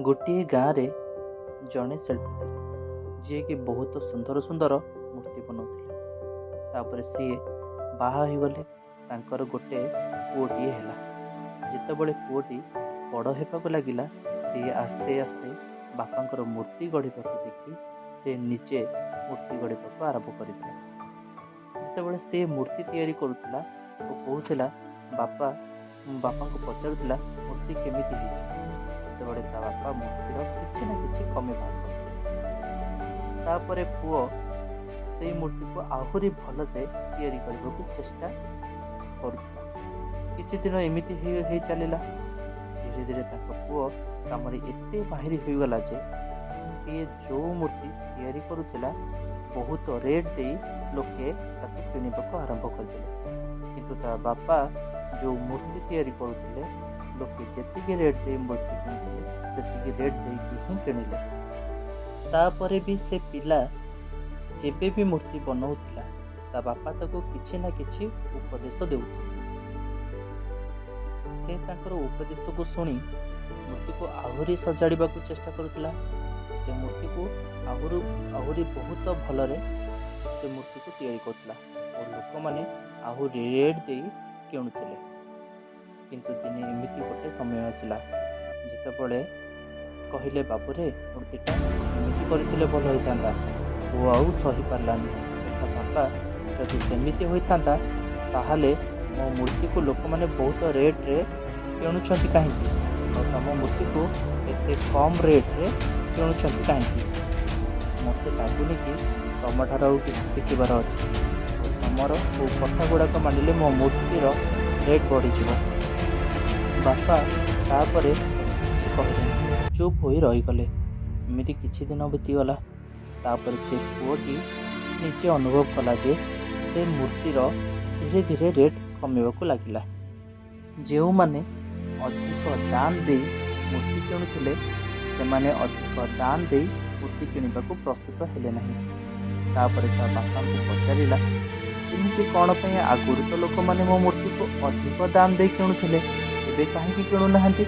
ଗୋଟିଏ ଗାଁରେ ଜଣେ ଶିଳ୍ପୀ ଥିଲେ, ଯିଏକି ବହୁତ ସୁନ୍ଦର ସୁନ୍ଦର ମୂର୍ତ୍ତି ବନାଉଥିଲେ। ତାପରେ ସିଏ ବାହା ହୋଇଗଲେ। ତାଙ୍କର ଗୋଟେ ପୁଅଟିଏ ହେଲା। ଯେତେବେଳେ ପୁଅଟି ବଡ଼ ହେବାକୁ ଲାଗିଲା, ସିଏ ଆସ୍ତେ ଆସ୍ତେ ବାପାଙ୍କର ମୂର୍ତ୍ତି ଗଢ଼ିବାକୁ ଦେଖି ସେ ନିଜେ ମୂର୍ତ୍ତି ଗଢ଼ିବାକୁ ଆରମ୍ଭ କରିଦେଲା। ଯେତେବେଳେ ସେ ମୂର୍ତ୍ତି ତିଆରି କରୁଥିଲା ଓ କହୁଥିଲା, ବାପା ବାପାଙ୍କୁ ପଚାରୁଥିଲା ମୂର୍ତ୍ତି କେମିତି ହେଇଛି, ସେତେବେଳେ ତା ବାପା ମୂର୍ତ୍ତିର କିଛି ନା କିଛି କମି ବାହାର କରୁଥିଲେ। ତାପରେ ପୁଅ ସେଇ ମୂର୍ତ୍ତିକୁ ଆହୁରି ଭଲସେ ତିଆରି କରିବାକୁ ଚେଷ୍ଟା କରୁଥିଲା। କିଛି ଦିନ ଏମିତି ହେଇ ହେଇ ଚାଲିଲା। ଧୀରେ ଧୀରେ ତାଙ୍କ ପୁଅ କାମରେ ଏତେ ମାହିର ହୋଇଗଲା ଯେ ସିଏ ଯେଉଁ ମୂର୍ତ୍ତି ତିଆରି କରୁଥିଲା, ବହୁତ ରେଟ୍ ଦେଇ ଲୋକେ ତାକୁ କିଣିବାକୁ ଆରମ୍ଭ କରିଦେଲେ। କିନ୍ତୁ ତା ବାପା ଯେଉଁ ମୂର୍ତ୍ତି ତିଆରି କରୁଥିଲେ, ଲୋକେ ଯେତିକି ରେଟ୍ ଦେଇ ମୂର୍ତ୍ତି କିଣୁଥିଲେ, ସେତିକି ରେଟ୍ ଦେଇକି ହିଁ କିଣିଲେ। ତାପରେ ବି ସେ ପିଲା ଯେବେ ବି ମୂର୍ତ୍ତି ବନଉଥିଲା, ତା ବାପା ତାକୁ କିଛି ନା କିଛି ଉପଦେଶ ଦେଉଥିଲେ। ସେ ତାଙ୍କର ଉପଦେଶକୁ ଶୁଣି ମୂର୍ତ୍ତିକୁ ଆହୁରି ସଜାଡ଼ିବାକୁ ଚେଷ୍ଟା କରୁଥିଲା। ସେ ମୂର୍ତ୍ତିକୁ ଆହୁରି ଆହୁରି ବହୁତ ଭଲରେ ସେ ମୂର୍ତ୍ତିକୁ ତିଆରି କରୁଥିଲା ଓ ଲୋକମାନେ ଆହୁରି ରେଟ୍ ଦେଇ କିଣୁଥିଲେ। କିନ୍ତୁ ଦିନେ ଏମିତି ଗୋଟେ ସମୟ ଆସିଲା, ଯେତେବେଳେ କହିଲେ, "ବାବୁରେ, ମୂର୍ତ୍ତିଟା ଏମିତି କରିଥିଲେ ଭଲ ହୋଇଥାନ୍ତା।" ପୁଅ ଆଉ ସହିପାରିଲାନି। "ଦେଖ ବାପା, ଯଦି ସେମିତି ହୋଇଥାନ୍ତା, ତାହେଲେ ମୋ ମୂର୍ତ୍ତିକୁ ଲୋକମାନେ ବହୁତ ରେଟ୍ରେ କିଣୁଛନ୍ତି କାହିଁକି ଆଉ ତମ ମୂର୍ତ୍ତିକୁ ଏତେ କମ୍ ରେଟ୍ରେ କିଣୁଛନ୍ତି କାହିଁକି? ମୋତେ ଲାଗୁନି କି ତମଠାରୁ ଆଉ କିଛି ଶିଖିବାର ଅଛି ଆଉ ତମର କୋଉ କଥା ଗୁଡ଼ାକ ମାନିଲେ ମୋ ମୂର୍ତ୍ତିର ରେଟ୍ ବଢ଼ିଯିବ।" ବାପା ତାପରେ କିଛି କହିଲେନି, ଚୁପ୍ ହୋଇ ରହିଗଲେ। ଏମିତି କିଛି ଦିନ ବିତିଗଲା। ତାପରେ ସେ ପୁଅଟି ନିଜେ ଅନୁଭବ କଲା ଯେ ସେ ମୂର୍ତ୍ତିର ଧୀରେ ଧୀରେ ରେଟ୍ କମିବାକୁ ଲାଗିଲା। ଯେଉଁମାନେ ଅଧିକ ଦାମ ଦେଇ ମୂର୍ତ୍ତି କିଣୁଥିଲେ, ସେମାନେ ଅଧିକ ଦାମ ଦେଇ ମୂର୍ତ୍ତି କିଣିବାକୁ ପ୍ରସ୍ତୁତ ହେଲେ ନାହିଁ। ତାପରେ ତା ବାପାଙ୍କୁ ପଚାରିଲା, "ଏମିତି କ'ଣ ପାଇଁ? ଆଗରୁ ତ ଲୋକମାନେ ମୋ ମୂର୍ତ୍ତିକୁ ଅଧିକ ଦାମ ଦେଇ କିଣୁଥିଲେ, ଏବେ କାହିଁକି କିଣୁନାହାନ୍ତି?"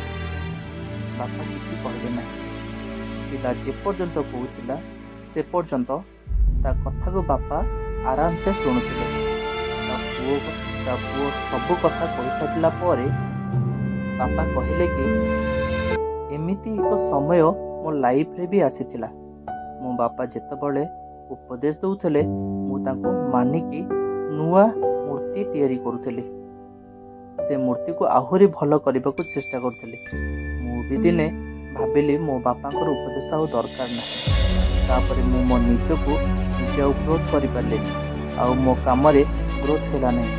ବାପା କିଛି କହିଲେ ନାହିଁ। ପିଲା ଯେପର୍ଯ୍ୟନ୍ତ କହୁଥିଲା, ସେ ପର୍ଯ୍ୟନ୍ତ ତା କଥାକୁ ବାପା ଆରାମସେ ଶୁଣୁଥିଲେ। ତା ପୁଅ ସବୁ କଥା କହିସାରିଲା ପରେ ବାପା କହିଲେ କି ଏମିତି ଏକ ସମୟ ମୋ ଲାଇଫରେ ବି ଆସିଥିଲା। ମୋ ବାପା ଯେତେବେଳେ ଉପଦେଶ ଦେଉଥିଲେ, ମୁଁ ତାଙ୍କୁ ମାନିକି ନୂଆ ମୂର୍ତ୍ତି ତିଆରି କରୁଥିଲି। ସେ ମୂର୍ତ୍ତିକୁ ଆହୁରି ଭଲ କରିବାକୁ ଚେଷ୍ଟା କରୁଥିଲି। ମୁଁ ବି ଦିନେ ଭାବିଲି, ମୋ ବାପାଙ୍କର ଉପଦେଶ ଆଉ ଦରକାର ନାହିଁ। ତାପରେ ମୁଁ ମୋ ନିଜକୁ ନିଜେ ଆଉ ଗ୍ରୋଥ୍ କରିପାରିଲିନି ଆଉ ମୋ କାମରେ ଗ୍ରୋଥ୍ ହେଲା ନାହିଁ।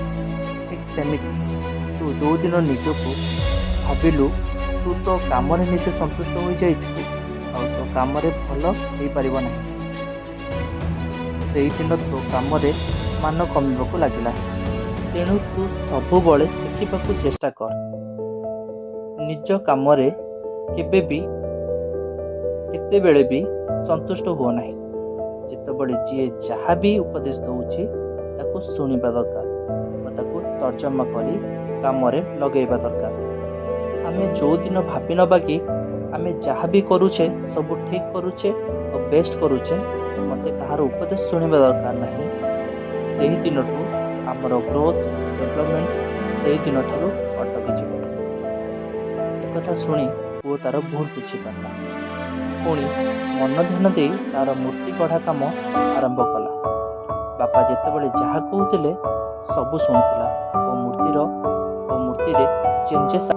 ଠିକ୍ ସେମିତି ତୁ ଯେଉଁଦିନ ନିଜକୁ ଭାବିଲୁ ତୁ ତୋ କାମରେ ନିଜେ ସନ୍ତୁଷ୍ଟ ହୋଇଯାଇଛୁ ଆଉ ତୋ କାମରେ ଭଲ ହେଇପାରିବ ନାହିଁ, ସେଇଦିନ ତୋ କାମରେ ମାନ କମିବାକୁ ଲାଗିଲା। ତେଣୁ ତୁ ସବୁବେଳେ ଶିଖିବାକୁ ଚେଷ୍ଟା କର। ନିଜ କାମରେ କେବେ ବି, କେତେବେଳେ ବି ସନ୍ତୁଷ୍ଟ ହୁଅ ନାହିଁ। ଯେତେବେଳେ ଯିଏ ଯାହା ବି ଉପଦେଶ ଦେଉଛି, ତାକୁ ଶୁଣିବା ଦରକାର ଓ ତାକୁ ତର୍ଜମା କରି କାମରେ ଲଗେଇବା ଦରକାର। ଆମେ ଯେଉଁଦିନ ଭାବି ନେବା କି ଆମେ ଯାହା ବି କରୁଛେ ସବୁ ଠିକ୍ କରୁଛେ ଓ ବେଷ୍ଟ କରୁଛେ, ମୋତେ କାହାର ଉପଦେଶ ଶୁଣିବା ଦରକାର ନାହିଁ, ସେହି ଦିନଠୁ ଆମର ଗ୍ରୋଥ୍, ଡେଭଲପମେଣ୍ଟ ସେହି ଦିନଠାରୁ ଅଟକିଯିବ। ଏକଥା ଶୁଣି ପୁଅ ତାର ଭୁଲ ବୁଝିପାରିଲା। ପୁଣି ମନ ଧ୍ୟାନ ଦେଇ ତାର ମୂର୍ତ୍ତି ଗଢ଼ା କାମ ଆରମ୍ଭ କଲା। ବାପା ଯେତେବେଳେ ଯାହା କହୁଥିଲେ, ସବୁ ଶୁଣୁଥିଲା ଓ ମୂର୍ତ୍ତିରେ ଚେଞ୍ଜେସ୍